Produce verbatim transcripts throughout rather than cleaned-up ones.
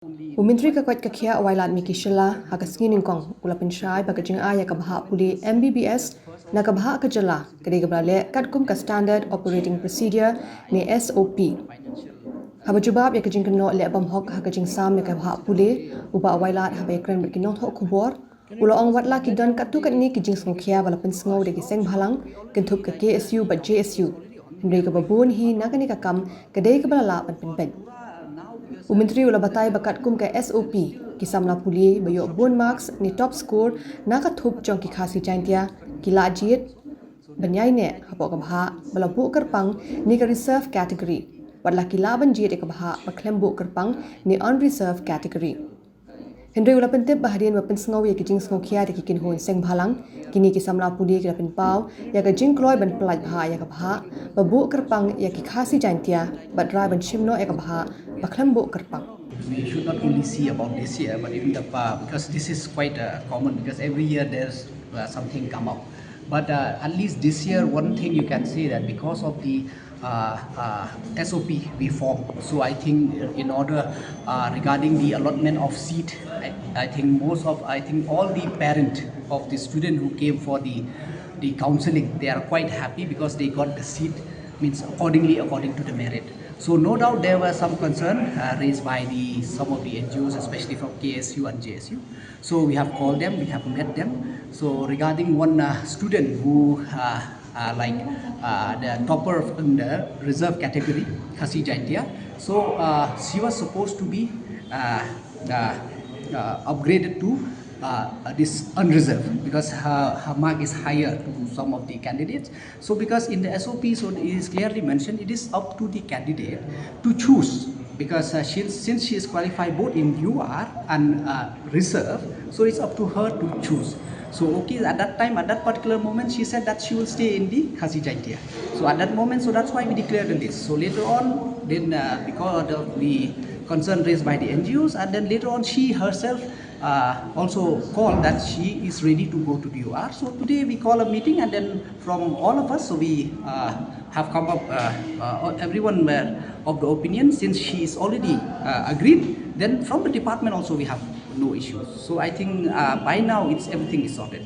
U Myntri ka koit ka khiah Wailadmiki Shylla ha ka sngi Nyngkong u la pynshai ba ka jingai ïa ka bhah pule M B B S na ka bhah ka jylla ka dei kaba la leh katkum ka Standard Operating Procedure ne S O P. Haba jubab ïa ka jingkynnoh leh bymhok ha ka jingsam ïa ka bhah pule, u Bah Wailad haba ïakren bad ki nongthoh khubor u la ong wat la ki don katto katne ki jingsngewkhia ba la pynsngew da ki seng bhalang kynthup ka K S U bad J S U, hynrei kaba bun hi na kane ka kam ka dei kaba la lah ban pynbeit. U Myntri u la batai ba katkum ka S O P, ki samla pule ba ïoh bun marks ne top score na ka thup jong ki Khasi Jaintia ki lah jied ban ïaineh hapoh ka bhah ba la buh kyrpang ne ka Reserve Category, wat la ki lah ban jied ïa ka bhah ba khlem buh kyrpang ne Unreserved Category. Hynrei u la pyntip ba hadien ba pynsngew ïa ki jingsngewkhia da ki kynhun seng bhalang, kine ki samla pule ki la pynpaw ïa ka jingkloi ban pyllait bha ïa ka bhah ba buh kyrpang ïa ki Khasi Jaintia bad rai ban shim noh ïa ka bhah ba khlem buh kyrpang. We should not only see about this year, but even the past, because this is quite uh, common, because every year there's uh, something come up. But uh, at least this year, one thing you can say that because of the uh, uh, S O P we formed, so I think in order uh, regarding the allotment of seat, I, I think most of, I think all the parent of the student who came for the the counseling, they are quite happy because they got the seat, means accordingly, according to the merit. So no doubt there were some concern uh, raised by the some of the N G Os, especially from K S U and J S U. So we have called them, we have met them. So regarding one uh, student who uh, uh, like uh, the topper in the reserve category, Khasi Jaintia. So uh, she was supposed to be uh, uh, uh, upgraded to uh, this unreserved because her, her mark is higher to some of the candidates. So because in the S O P, so it is clearly mentioned, it is up to the candidate to choose. Because uh, she, since she is qualified both in U R and uh, reserve, so it's up to her to choose. So okay, at that time, at that particular moment, she said that she will stay in the Khasi Jaintia. So at that moment, so that's why we declared the list. So later on, then uh, because of the concern raised by the N G Os, and then later on, she herself uh, also called that she is ready to go to the U R. So today we call a meeting, and then from all of us, so we uh, have come up, uh, uh, everyone were of the opinion, since she is already uh, agreed, then from the department also we have no issues. So I think uh, by now it's everything is sorted.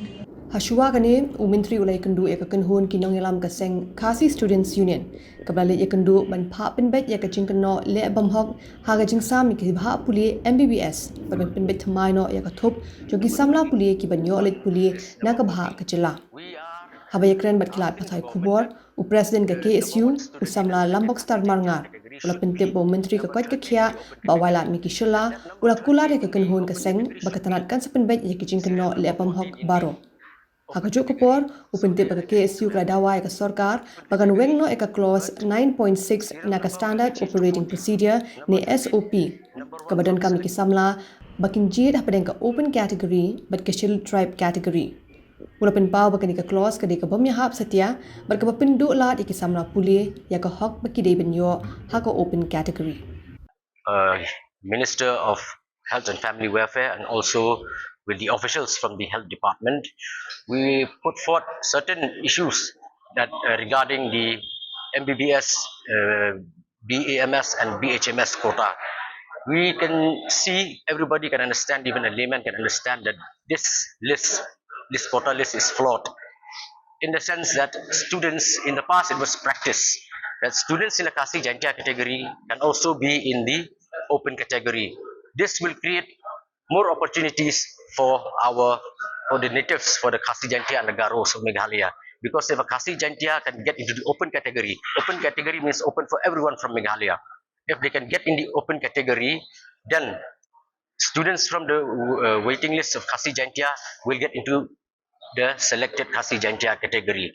Ha shuwa kane, u Myntri u la ïakynduh ïa ka kynhun ki nongïalam ka seng Khasi Students Union, kaba la leit ïakynduh ban phah pynbeit ïa ka jingkynnoh leh bymhok ha ka jingsam ïa ki bhah pule M B B S bad ban pynbeit thymmai noh ïa ka thup jong ki samla pule ki ban ïoh leit pule na ka bhah ka jylla. Haba ïakren bad ki lad pathai khubor, u President ka K S U, u samla Lambokstar Marngar, u la pyntip ba u Myntri ka koit ka khiah, Bah Wailadmiki Shylla, u la kular ïa ka kynhun ka seng ba ka tnat kan sa pynbeit ïa ki jingkynnoh leh bymhok baroh. Ha kajuh ka por, u pyntip ba ka K S U ka la dawa ïa ka sorkar ba kan weng noh ïa ka clause nine point six na ka Standard Operating Procedure ne S O P, kaba donkam ïa ki samla ba kin jied hapdeng ka open category bad ka Scheduled Tribe category. U la pynpaw ba kane ka clause ka dei ka bym ïahap satia bad kaba pynduh lad ïa ki samla pule ïa ka hok ba ki dei ban ïoh ha ka open category. uh, Minister of Health and Family Welfare and also with the officials from the health department, we put forth certain issues that uh, regarding the M B B S, uh, B A M S and B H M S quota. We can see, everybody can understand, even a layman can understand that this list, this quota list is flawed in the sense that students in the past it was practiced that students in the Khasi Jaintia category can also be in the open category. This will create more opportunities for our for the natives, for the Khasi Jaintia and the Garos of Meghalaya. Because if a Khasi Jaintia can get into the open category, open category means open for everyone from Meghalaya. If they can get in the open category, then students from the uh, waiting list of Khasi Jaintia will get into the selected Khasi Jaintia category.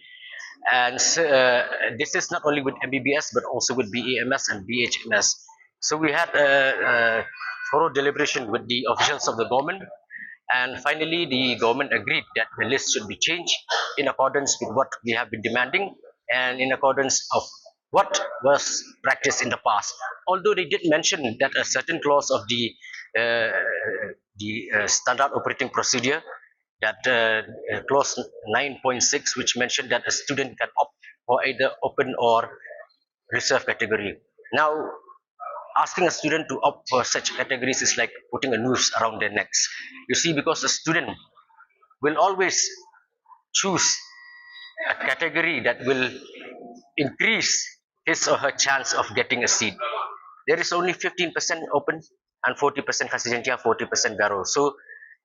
And uh, this is not only with M B B S but also with B A M S and B H M S. So we had a, a thorough deliberation with the officials of the government, and finally the government agreed that the list should be changed in accordance with what we have been demanding and in accordance of what was practiced in the past. Although they did mention that a certain clause of the uh, the uh, standard operating procedure, that uh, uh, clause nine point six, which mentioned that a student can opt for either open or reserve category. Now, Asking a student to opt for such categories is like putting a noose around their necks. You see, because a student will always choose a category that will increase his or her chance of getting a seat. There is only fifteen percent open and forty percent Khasi Jaintia, forty percent Garo. So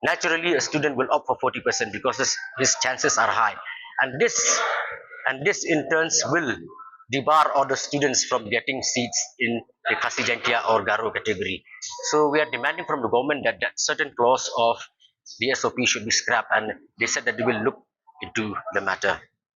naturally, a student will opt for forty percent because his, his chances are high. And this, and this in turns will debar other students from getting seats in the Khasi Jaintia or Garo category. So we are demanding from the government that that certain clause of the S O P should be scrapped, and they said that they will look into the matter.